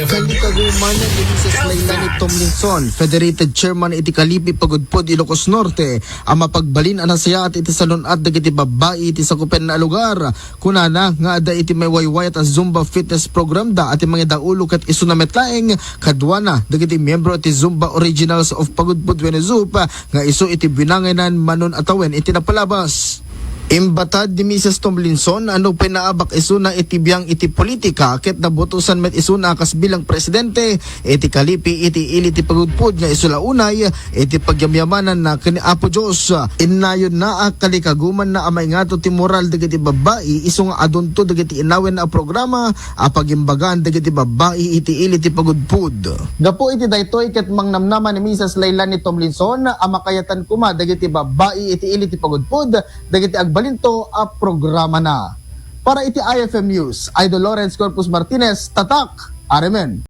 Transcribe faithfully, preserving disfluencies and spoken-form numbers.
Kalikaguman ni Misis Leilani Tomlinson, Federated Chairman iti Kalipi Pagudpud, Ilocos Norte, a mapagbalin a nasayaat iti salun-at dagiti babbai iti sakupenna a lugar. Kunana nga adda iti maiwaywayat a Zumba fitness program da a ti mangidaulo ket isuna met laeng kaduana dagiti miyembro ti Zumba Originals of Pagudpud wenno ZOOP nga isu iti binangaynan manon a tawen iti napalabas. Imbatad ni Misis Tomlinson a nupay naabak isuna iti biang iti politika ket nabutosan met isuna a kas bilang presidente iti Kalipi iti ili ti Pagudpud nga isu la unay iti pagyamyamananna ken ni Apo Dios. Innayonna a kalikagumanna a maingato ti moral dagiti babbai isu nga adunto dagiti inawen a programa a pagimbagan dagiti babbai iti ili ti Pagudpud. Gapu iti daytoy ket mangnamnama ni Misis Leilani Tomlinson a makayatan koma dagiti babbai iti ili ti Pagudpud dagiti agbalinto a programana. Para iti I F M News, Idol Lawrence Corpus Martinez, Tatak, Aremen.